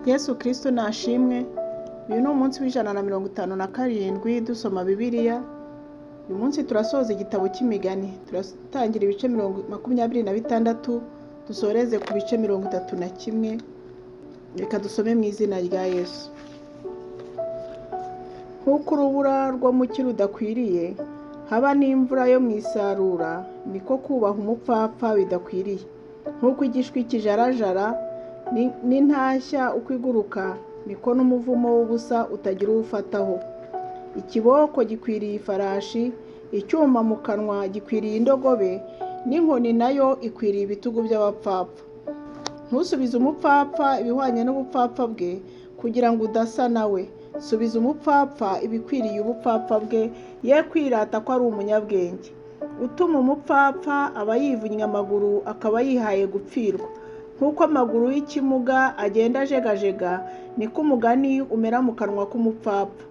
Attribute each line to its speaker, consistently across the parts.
Speaker 1: Yesu Kristo nashimwe. Uyu ni umunsi wa 157 dusoma Bibiliya. Uyu munsi turasoza igitabo cy'Imigani, turatangira ibice 26, dusoreze ku bice 31. Reka dusome mu izina rya Yesu. Nk'uko urubura rwo mu cyi rudakwiriye, haba n'imvura yo mu isarura, niko kubaha umupfapfa bidakwiriye. Nk'uko igishwi kijarajara n'intashya uko iguruka, niko n'umuvumo w'ubusa utagira uwufataho. Ikiboko gikwiriye ifarashi, icyuma mu kanwa gikwiriye indogobe, n'inkoni nayo ikwiriye ibitugu by'abapfapfa. Ntusubize umupfapfa ibihwanye n'ubupfapfa bwe, kugira ngo udasa nawe. Subiza umupfapfa ibikwiriye ubupfapfa bwe, ye kwirata ko ari umunyabwenge. Utuma umupfapfa aba yivunnye amaguru, akaba yihaye gupfirwa. Nk'uko amaguru y'ikimuga agenda ajegajega, niko umugani umera mu kanwa k'umupfapfa.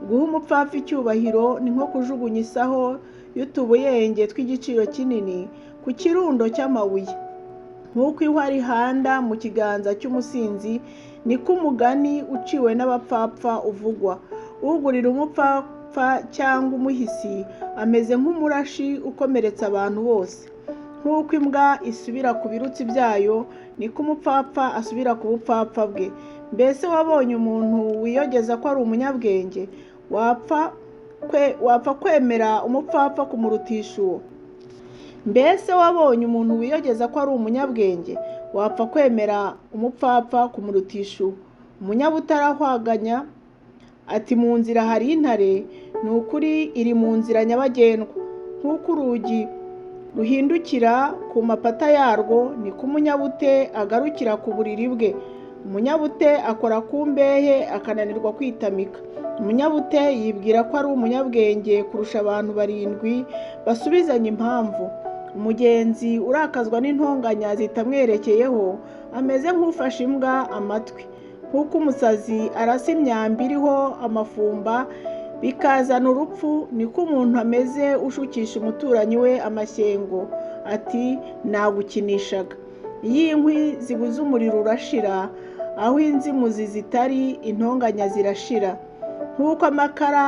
Speaker 1: Guha umupfapfa icyubahiro ni nko kujugunya isaho y'utubuyenge tw'igiciro kinini ku kirundo cy'amabuye. Nk'uko ihwa rihanda mu kiganza cy'umusinzi, niko umugani uciwe n'abapfapfa uvugwa. Ugurira umupfapfa cyangwa umuhisi ameze nk'umurashi ukomeretsa abantu bose. Nk'uko imbwa isubira ku birutsi byayo, niko umupfapfa asubira ku bupfapfa bwe. Mbese wabonye umuntu wiyogeza ko ari umunyabwenge? Wapfa kwemera umupfapfa kumurutisha uwo? Mbese wabonye umuntu wiyogeza ko ari umunyabwenge? Wapfa kwemera umupfapfa kumurutisha uwo? Umunyabutarahwaganya ati: "Mu nzira hari intare, ni ukuri iri mu nzira nyabagendwa." Nk'uko urugi ruhindukira ku mapata yarwo, niko umunyabute agarukira ku buriri bwe. Umunyabute akora ku mbehe, akananirwa kwitamika. Umunyabute yibwira ko ari umunyabwenge kurusha abantu barindwi basubizanya impamvu. Umugenzi urakazwa n'intonganya zitamwerekeyeho ameze nk'ufashe imbwa amatwi. Nk'uko umusazi arasa imyambi iriho amafumba bikazana urupfu, niko umuntu ameze ushukisha umuturanyi we amashyengo ati: "Nagukinishaga." Iyo inkwi zibuze, umuriro urashira; aho inzimuzi zitari, intonganya zirashira. Nk'uko amakara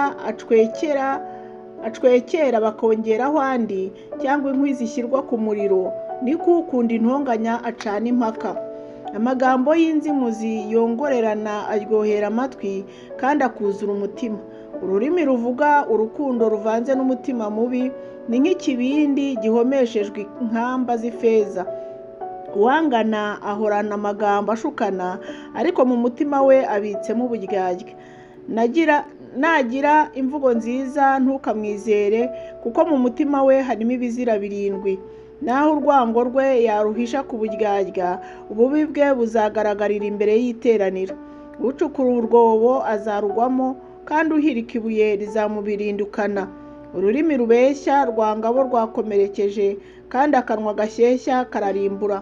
Speaker 1: acwekera bakongeraho andi, cyangwa inkwi zishyirwa ku muriro, niko ukunda intonganya acana impaka. Amagambo y'inzimuzi yongorerana aryohera amatwi kandi akuzura umutima. Ururimi ruvuga urukundo ruvanze n'umutima mubi ni nk'ikibindi gihomeshejwe inkamba z'ifeza. Uwangana ahorana amagambo ashukana, ariko mu mutima we abitsemo uburyarya. Nagira imvugo nziza, ntukamwizere, kuko mu mutima we harimo ibizira birindwi. Naho urwango rwe yaruhisha ku buryarya, ububi bwe buzagaragarira imbere y'iteraniro. Ucukura urwobo azarugwamo, kandi uhirika ibuye rizamubirindukana. Ururimi rubeshya rwanga abo rwakomerekeje, kandi akanwa gashyeshya kararimbura.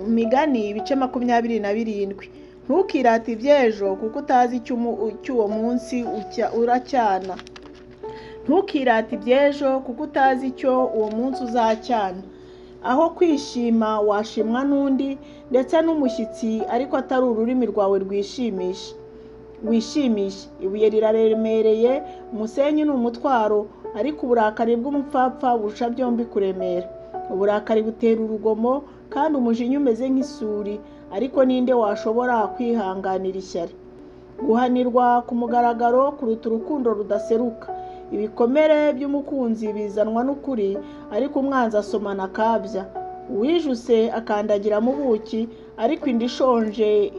Speaker 1: Imigani ibice 27. Ntukirate iby'ejo, kuko utazi icyo uwo munsi uracyana. Ntukirate iby'ejo, kuko utazi icyo uwo munsi uzacyana. Aho kwishima washimwa n'undi, ndetse n'umushyitsi, ariko atari ururimi rwawe rwishimisha wishimisha. Ibuye riraremereye, umusenyi ni umutwaro, ariko uburakari bw'umupfapfa burusha byombi kuremera. Uburakari butera urugomo, kandi umujinya umeze nk'isuri, ariko ninde washobora kwihanganira ishyari? Guhanirwa ku mugaragaro kuruta urukundo rudaseruka. Ibikomere by'umukunzi bizanwa n'ukuri, ariko umwanzi asomana akabya. Uwijuse akandagira mu buki, ariko inda ishonje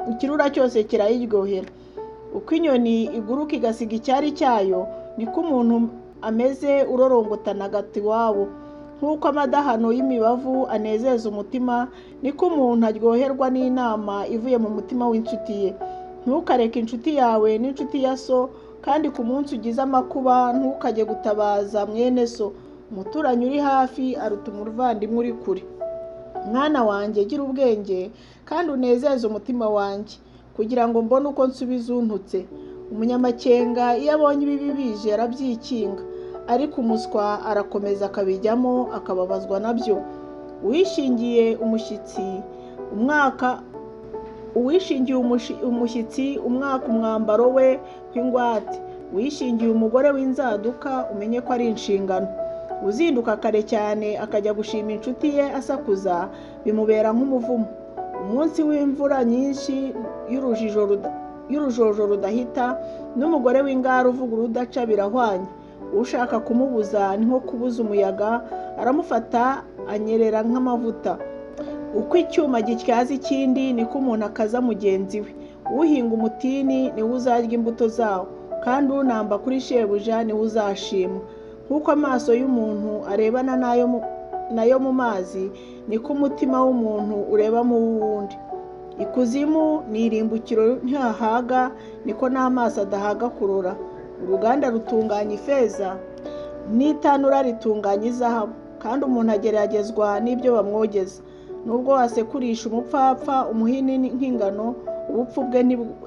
Speaker 1: ikirura cyose kirayiryohera. Uko inyoni iguruka igasiga icyari cyayo, niko umuntu ameze urorongotana agata iwabo. Nk'uko amadahano y'imibavu anezeza umutima, niko umuntu aryoherwa n'inama ivuye mu mutima w'inshuti ye. Ntukareke inshuti yawe n'inshuti ya so, kandi ku munsi ugize amakuba ntukajye gutabaza mwene so. Umuturanyi uri hafi aruta umuvandimwe uri kure. Mwana wanjye, gira ubwenge kandi unezeze umutima wanjye, kugira ngo mbone uko nsubiza untutse. Umunyamakenga iyo abonye ibibi bije arabyikinga, ariko umuswa arakomeza akabijyamo, akababazwa nabyo. Uwishingiye umushyitsi umwaka Uwishingiye umushyitsi umwaka umwambaro we w'ingwate. Uwishingiye umugore w'inzaduka umenye ko ari inshingano. Uzinduka kare cyane akajya gushima inshuti ye asakuza bimubera nk'umuvumo. Umunsi w'imvura nyinshi y'urujojo rudahita n'umugore w'ingara uvuga urudaca birahwanye. Ushaka kumubuza ni nko kubuza umuyaga, aramufata anyerera nk'amavuta. Uko icyuma gityaza ikindi niko umuntu akaza mugenzi we. Uhinga umutini niwe uzarya imbuto zawo, kandi unamba kuri shebuja niwe uzashimwa. Nk'uko amaso y'umuntu arebana nayo mu mazi, niko umutima w'umuntu ureba mu w'uwundi. Ikuzimu ni irimbukiro ntihahaga, niko n'amaso adahaga kurora. Uruganda rutunganya ifeza n'itanura ritunganya izahabu, kandi umuntu ageragezwa n'ibyo bamwogeza. Nubwo wasekurisha umupfapfa umuhini nk'ingano, ubupfu bwe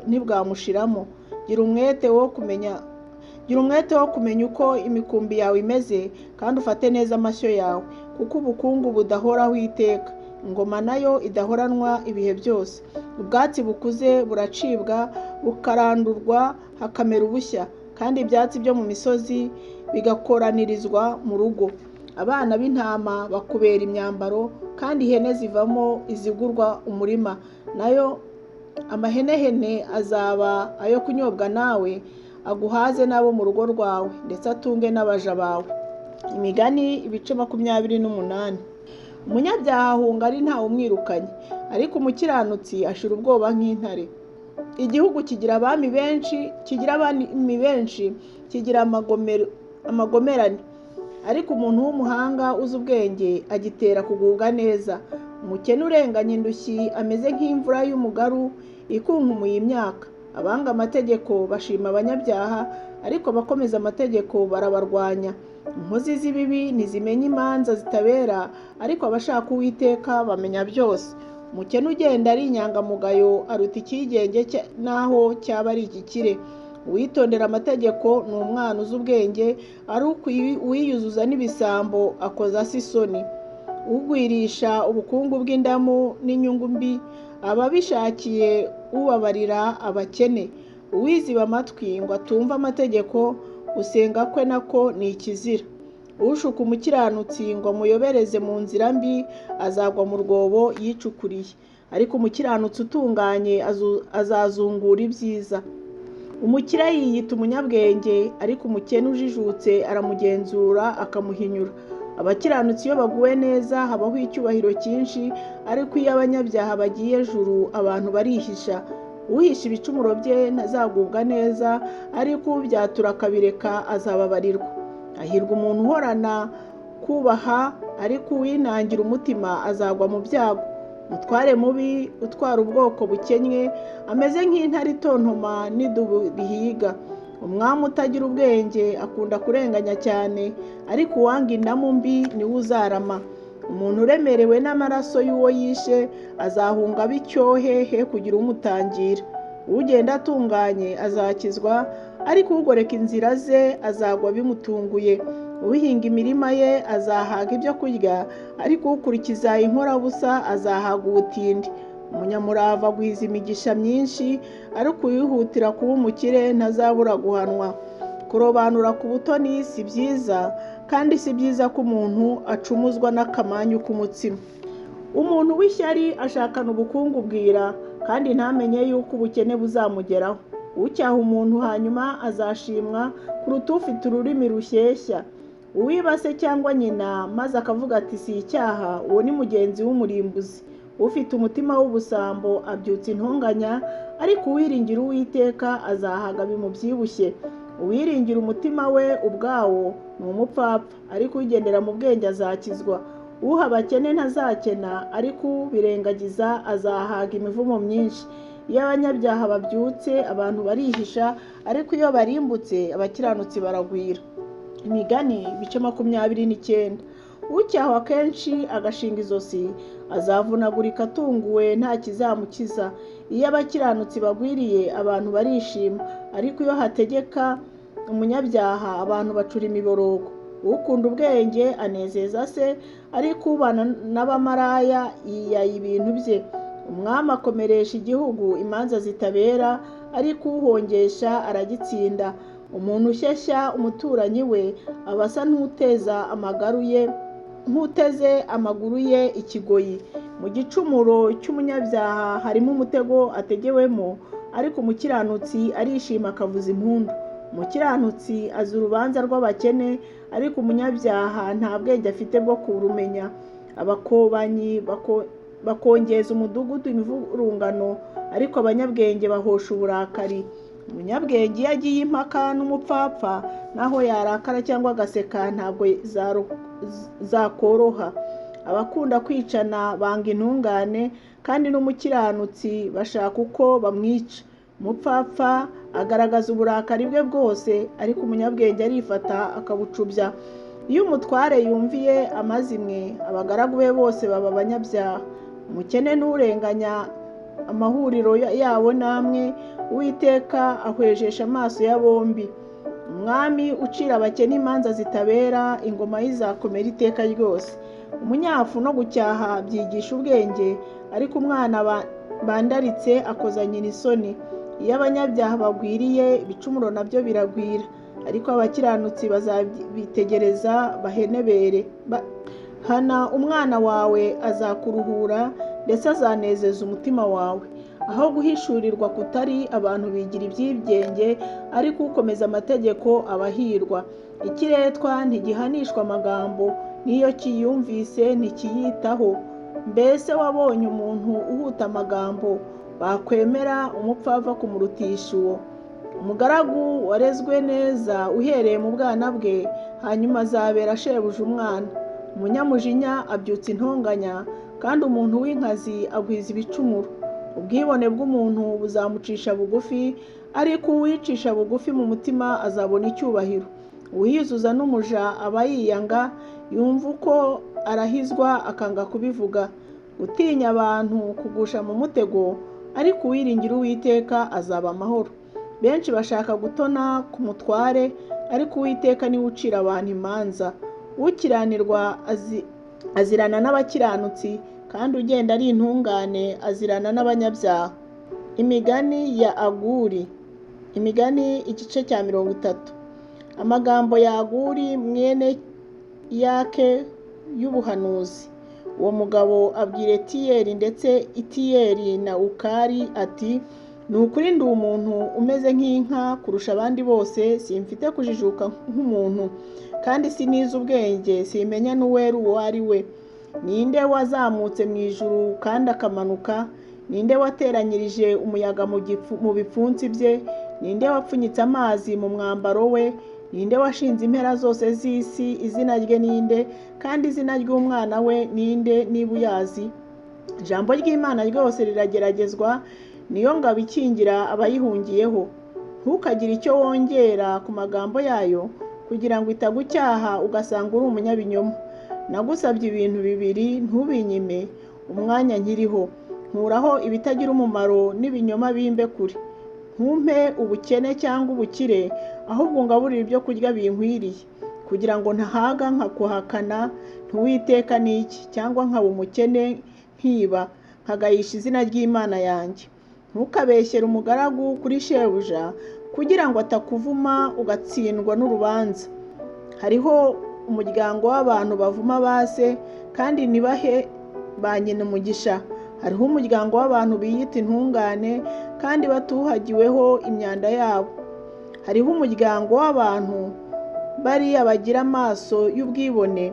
Speaker 1: ntibwamushiramo. Gira umwete wo kumenya uko imikumbi yawe imeze, kandi ufate neza amashyo yawe, kuko ubukungu budahoraho iteka, ingoma nayo idahoranwa ibihe byose. Ubwatsi bukuze buracibwa bukarandurwa hakamera ubushya, kandi ibyatsi byo mu misozi bigakoranirizwa mu rugo. Abana b'intama bakubera imyambaro, kandi ihene zivamo izigurwa umurima. Nayo amahenehene azaba ayo kunyobwa nawe, aguhaze n'abo mu rugo rwawe, ndetse atunge n'abaja bawe. Imigani ibice 28. Umunyabyaha ahunga ari ntawe umwirukanye, ariko umukiranutsi ashira ubwoba nk'intare. Igihugu kigira abami benshi, kigira amagomerane, ariko umuntu w'umuhanga uzi ubwenge agitera kugubwa neza. Umukene urenganya indushyi ameze nk'imvura y'umugaru ikunkumuye imyaka. Abanga amategeko bashima abanyabyaha, ariko abakomeza amategeko barabarwanya. Inkozi z'ibibi ntizimenya imanza zitabera, ariko abashaka Uwiteka bamenya byose. Umukene ugenda ari inyangamugayo aruta icyigenge n'aho cyaba ari igikire. Uwitondera amategeko ni umwana uzi ubwenge, ari uwiyuzuza n'ibisambo akoza se isoni. Ugwirisha ubukungu bw'indamu n'inyungu mbi aba abishakiye ubabarira abakene. Uwiziba amatwi ngo atumve amategeko, gusenga kwe nako ni ikizira. Ushuka umukiranutsi ngo amuyobereze mu nzira mbi, azagwa mu rwobo yicukuriye, ariko umukiranutsi utunganye azazungura ibyiza. Umukire yiyita umunyabwenge, ariko umukene ujijutse aramugenzura akamuhinyura. Abakiranutsi iyo baguwe neza habaho icyubahiro cyinshi, ariko iyo abanyabyaha bagiye ejuru abantu barihisha. Uhisha ibicumuro bye ntazagubwa neza, ariko ubyatura akabireka azababarirwa. Hahirwa umuntu uhorana kubaha, ariko uwinangira umutima azagwa mu byago. Umutware mubi utwara ubwoko bukennye ameze nk'intare itontoma n'idubu rihiga. Umwami utagira ubwenge akunda kurenganya cyane, ariko uwanga indamu mbi niwe uzarama. Umuntu uremerewe n'amaraso y'uwo yishe azahunga ab'icyohe he kugira umutangira. Ugenda atunganye azakizwa, ariko ugoreka inzira ze azagwa bimutunguye. Uhinga imirima ye azahaga ibyo kurya, ariko ukurikiza inkorabusa azahaga ubutindi. Umunyamurava agwiza imigisha myinshi, ariko uwihutira kuba umukire ntazabura guhanwa. Kurobanura ku butoni si byiza, kandi si byiza ko umuntu acumuzwa n'akamanyu k'umutsima. Umuntu w'ishyari ashakana ubukungu bwira, kandi ntamenye yuko ubukene buzamugeraho. Ucyaha umuntu hanyuma azashimwa kuruta ufite ururimi rushyeshya. Uwiba se cyangwa nyina maze akavuga ati si icyaha, uwo ni mugenzi w'umurimbuzi. Ufite umutima w'ubusambo abyutsa intonganya, ariko uwiringira Uwiteka azahaga bimubyibushye. Uwiringira umutima we ubwawo ni umupfapfa, ariko ugendera mu bwenge azakizwa. Uha abakene ntazakena, ariko ubirengagiza azahaga imivumo myinshi. Iyo abanyabyaha babyutse abantu barihisha, ariko iyo barimbutse abakiranutsi baragwira. Imigani ibice 29. Ucyahwa kenshi agashinga izosi azavunagurika atunguwe nta kizamukiza. Iyo abakiranutsi bagwiriye abantu barishima, ariko iyo hategeka umunyabyaha abantu bacura imiborogo. Ukunda ubwenge anezeza se, ariko ubana n'abamaraya yiyaya ibintu bye. Umwami akomeresha igihugu imanza zitabera, ariko uhongesha aragitsinda. Umuntu ushyeshya umuturanyi we aba asa n'uteza amagaru ye nk'uteze amaguru ye ikigoyi. Mu gicumuro cy'umunyabyaha harimo umutego ategewemo, ariko umukiranutsi arishima akavuza impundu. Umukiranutsi azi urubanza rw'abakene, ariko umunyabyaha nta bwenge afite bwo kurumenya. Abakobanyi bakongeza umudugudu imivurungano, ariko abanyabwenge bahosha uburakari. Umunyabwenge iyo agiye impaka n'umupfapfa, naho yarakara cyangwa agaseka ntabwo zakoroha. Abakunda kwicana banga intungane, kandi n'umukiranutsi bashaka uko bamwica. Umupfapfa agaragaza uburakari bwe bwose, ariko umunyabwenge arifata akabucubya. Iyo umutware yumviye amazimwe, abagaragu be bose baba abanyabyaha. Umukene n'urenganya amahuriro yabo namwe, Uwiteka ahwejesha amaso ya bombi. Umwami ucira abakene imanza zitabera, ingoma ye izakomera iteka ryose. Umunyafu no gucyaha byigisha ubwenge, ariko umwana bandaritse akoza nyina isoni. Iyo abanyabyaha bagwiriye, ibicumuro nabyo biragwira, ariko abakiranutsi bazabitegereza bahenebere. Hana umwana wawe azakuruhura, ndetse azanezeza umutima wawe. Aho guhishurirwa kutari, abantu bigira ibyigenge, ariko ukomeza amategeko aba ahirwa. Ikiretwa ntigihanishwa amagambo, n'iyo kiyumvise ntikiyitaho. Mbese wabonye umuntu uhuta amagambo, bakwemera umupfapfa kumurutisha uwo? Umugaragu warezwe neza uhereye mu bwana bwe, hanyuma azabera shebuja umwana. Umunyamujinya abyutsa intonganya, kandi umuntu w'inkazi agwiza ibicumuro. Ubwibone bw'umuntu buzamucisha bugufi, ariko uwicisha bugufi mu mutima azabona icyubahiro. Uwiyuzuza n'umuja aba yiyanga, yumva uko arahizwa akanga kubivuga. Gutinya abantu kugusha mu mutego, ariko uwiringira Uwiteka azaba amahoro. Benshi bashaka gutona ku mutware, ariko Uwiteka niwe ucira abantu imanza. Ukiranirwa azirana n'abakiranutsi, kandi ugenda ari intungane azirana n'abanyabyaha. Imigani ya Aguri. Imigani igice cya 30. Amagambo ya Aguri mwene Yake y'ubuhanuzi. Uwo mugabo abwira Etiyeli ndetse Itiyeli na Ukari ati: ni ukuri ndi umuntu umeze nk'inka kurusha abandi bose, simfite kujijuka nk'umuntu, kandi sinize ubwenge, simenya n'uwera uwo ari we. Ninde wazamutse mu ijuru kandi akamanuka? Ninde wateranyirije umuyaga mu bipfunsi bye? Ninde wapfunyitse amazi mu mwambaro we? Ninde washinze impera zose z'isi? Izina rye ninde? Kandi izina ry'umwana we ninde, niba uyazi? Ijambo ry'Imana ryose rirageragezwa, niyo ngabo ikingira abayihungiyeho. Ntukagire icyo wongera ku magambo yayo, kugira ngo itagucyaha ugasanga uri umunyabinyoma. Nagusabye ibintu bibiri, ntubinyime umwanya nkiriho. Nkuraho ibitagira umumaro n'ibinyoma bimbe kure. Ntumpe ubukene cyangwa ubukire, ahubwo ungaburire ibyo kurya binkwiriye, kugira ngo ntahaga nkakuhakana ntuwiteka n'iki, cyangwa nkaba umukene nkiba, nkagayisha izina ry'Imana yanjye. Ntukabeshyere umugaragu kuri shebuja, kugira ngo atakuvuma ugatsindwa n'urubanza. Hariho umuryango w'abantu bavuma ba se, kandi ntibahe ba nyina umugisha. Hariho umuryango w'abantu biyita intungane, kandi batuhagiweho imyanda yabo. Hariho umuryango w'abantu bariya bagira amaso y'ubwibone,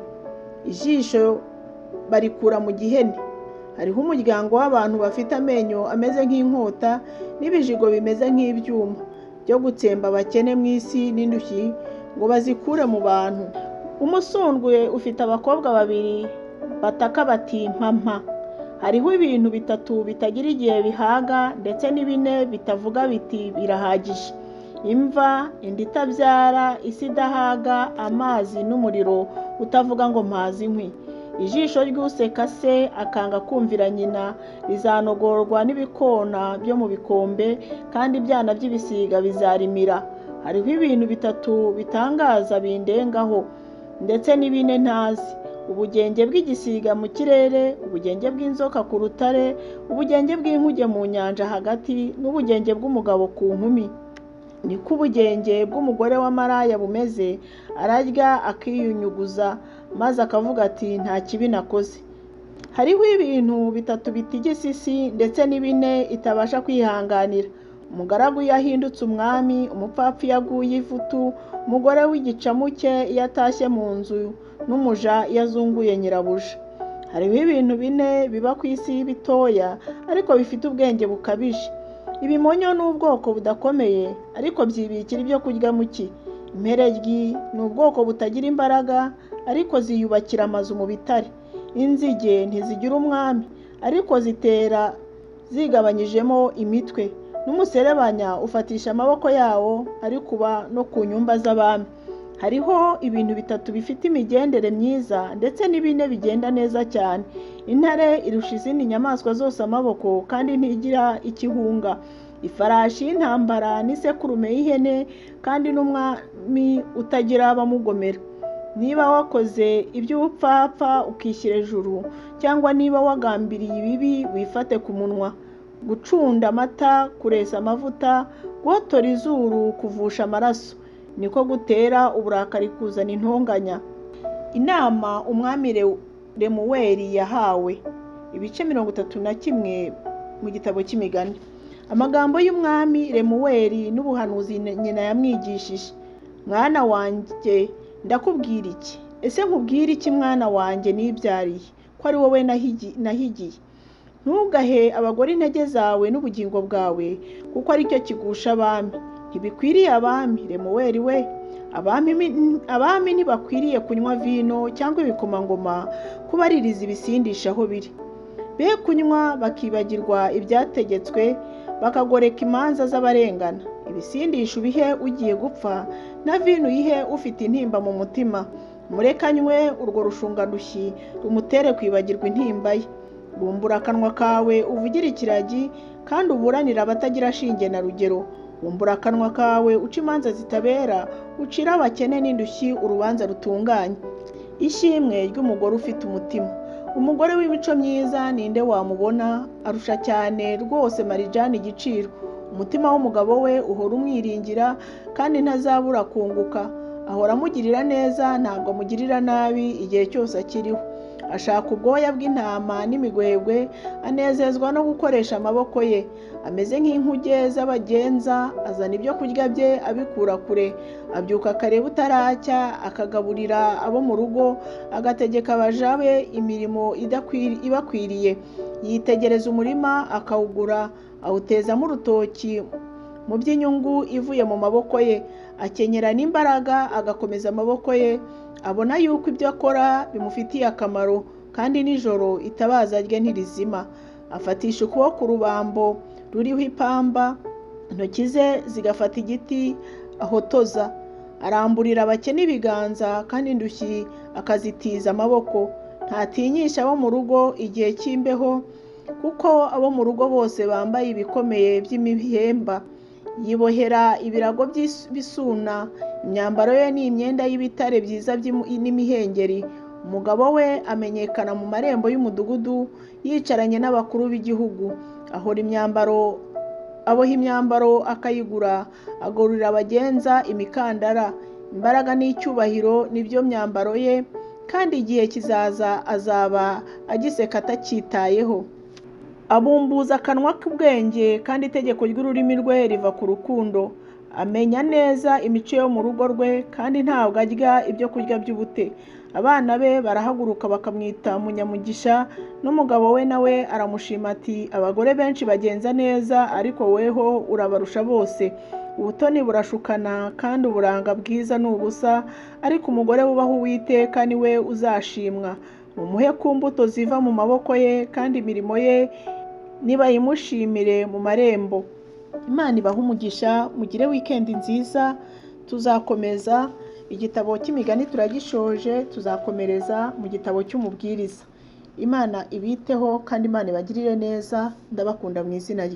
Speaker 1: ijisho barikura mu gihene. Hariho umuryango w'abantu bafite amenyo ameze nk'inkota n'ibijigo bimeze nk'ibyuma byo gutsemba abakene mu isi n'indushyi ngo bazikure mu bantu. Umusundwe ufite abakobwa babiri bataka bati mpampa. Hariho ibintu bitatu bitagira igihe bihaga, ndetse n'ibine bitavuga biti birahagije: imva, inda itabyara, isi idahaga, amazi n'umuriro utavuga ngo mpaze inkwi. Ijisho ry'useka se akanga kumvira nyina rizanogorwa n'ibikona byo mu bikombe, kandi ibyana by'ibisiga bizarimira. Hariho ibintu bitatu bitangaza bindengaho, ndetse n'ibine ntazi: Ubugenge bw'igisiga mu kirere, ubugenge bw'inzoka ku rutare, ubugenge bw'inkuge mu nyanja hagati, n'ubugenge bw'umugabo ku nkumi. Niko ubugenge bw'umugore wa maraya bumeze, ararya akiyunyuguza, maze akavuga ati nta kibi nakoze. Hariho ibintu bitatu bitigisa isi, ndetse ni bine itabasha kwihanganira: umugaragu iyo ahindutse umwami, umupfapfa iyo aguye ivutu, umugore w'igicamuke iyo atashye mu nzu, n'umuja iyo azunguye nyirabuja. Hariho ibintu bine biba ku isi bitoya, ariko bifite ubwenge bukabije. Ibimonyo ni ubwoko budakomeye, ariko byibikira ibyo kurya mu cyi. Impereryi ni ubwoko butagira imbaraga, ariko ziyubakira amazu mu bitare. Inzige ntizigira umwami, ariko zitera zigabanyijemo imitwe. N'umuserebanya ufatisha amaboko yawo, ariko uba no ku nyumba z'abami. Hariho ibintu bitatu bifite imigendere myiza, ndetse ni bine bigenda neza cyane. Intare irusha izindi nyamaswa zose amaboko, kandi ntigira icyo ihunga. Ifarashi y'intambara n'isekurume y'ihene, kandi n'umwami utagira abamugomera. Niba wakoze iby'ubupfapfa ukishyira ejuru, cyangwa niba wagambiriye ibibi wifate ku munwa. Gucunda amata, kuresa amavuta, guhotora izuru, kuvusha amaraso, niko gutera uburakari kuzana intonganya. Inama umwami Lemuweli yahawe. Ibice 31 mu gitabo cy'imigani. Amagambo y'umwami Lemuweli n'ubuhanuzi nyina yamwigishije. Mwana wanjye, ndakubwira iki? Ese nkubwire iki mwana wanjye nibyariye, ko ari wowe nahigiye? Ntugahe abagore intege zawe n'ubugingo bwawe, kuko aricyo kigusha abami. Ntibikwiriye abami, Lemuweli we. Abami ntibakwiriye kunywa vino, cyangwa ibikomangoma kubaririza ibisindisha aho biri. Be kunywa bakibagirwa ibyategetswe, bakagoreka imanza z'abarengana. Ibisindisha ubihe ugiye gupfa, na vino uyihe ufite intimba mu mutima. Mureke anywe urwo rushungandushyi, rumutere kwibagirwa intimba ye. Bumbura akanwa kawe uvugire ikiragi, kandi uburanire abatagira shinge na rugero. Bumbura akanwa kawe uce imanza zitabera, ucire abakene n'indushyi urubanza rutunganye. Ishimwe ry'umugore ufite umutima. Umugore w'imico myiza ninde wamubona? Arusha cyane rwose marijani igiciro. Umutima w'umugabo we uhora umwiringira, kandi ntazabura kunguka. Ahora amugirira neza, ntabwo amugirira nabi igihe cyose akiriho. Ashaka ubwoya bw'intama n'imigwegwe, anezezwa no gukoresha amaboko ye. Ameze nk'inkuge z'abagenza, azana ibyo kurya bye abikura kure. Abyuka kare butaracya, akagaburira abo mu rugo, agategeka abaja be imirimo ibakwiriye. Yitegereza umurima akawugura, awutezamo urutoki mu by'inyungu ivuye mu maboko ye. Akenyera n'imbaraga, agakomeza amaboko ye. Abona yuko ibyo akora bimufitiye akamaro, kandi nijoro itabaza rye ntirizima. Afatisha ukuboko urubambo ruriho ipamba, intoki ze zigafata igiti ahotoza. Aramburira abakene ibiganza, kandi indushyi akazitiza amaboko. Ntatinyisha abo mu rugo igihe cy'imbeho, kuko abo mu rugo bose bambaye ibikomeye by'imihemba. Yibohera ibirago by'ibisuna, imyambaro ye ni imyenda y'ibitare byiza n'imihengeri. Umugabo we amenyekana mu marembo y'umudugudu, yicaranye n'abakuru b'igihugu. Ahora imyambaro, aboha imyambaro akayigura, agurira abagenza imikandara. Imbaraga n'icyubahiro nibyo myambaro ye, kandi igihe kizaza azaba agiseka atacyitayeho. Abumbuza akanwa k'ubwenge, kandi itegeko ry'ururimi rwe riva ku rukundo. Amenya neza imico yo mu rugo rwe, kandi ntabwo arya ibyo kurya by'ubute. Abana be barahaguruka bakamwita umunyamugisha, n'umugabo we nawe aramushima ati abagore benshi bagenza neza, ariko weho urabarusha bose. Ubutoni burashukana, kandi uburanga bwiza ni ubusa, ariko umugore wubaha Uwiteka ni we uzashimwa. Mumuhe ku mbuto ziva mu maboko ye, kandi imirimo ye nibayimushimire mu marembo. Imana ibahe umugisha, mugire wikendi nziza. Tuzakomeza igitabo cy'imigani, turagishoje, tuzakomereza mu gitabo cy'umubwiriza. Imana ibiteho kandi Imana ibagirire neza, ndabakunda mu izina rye.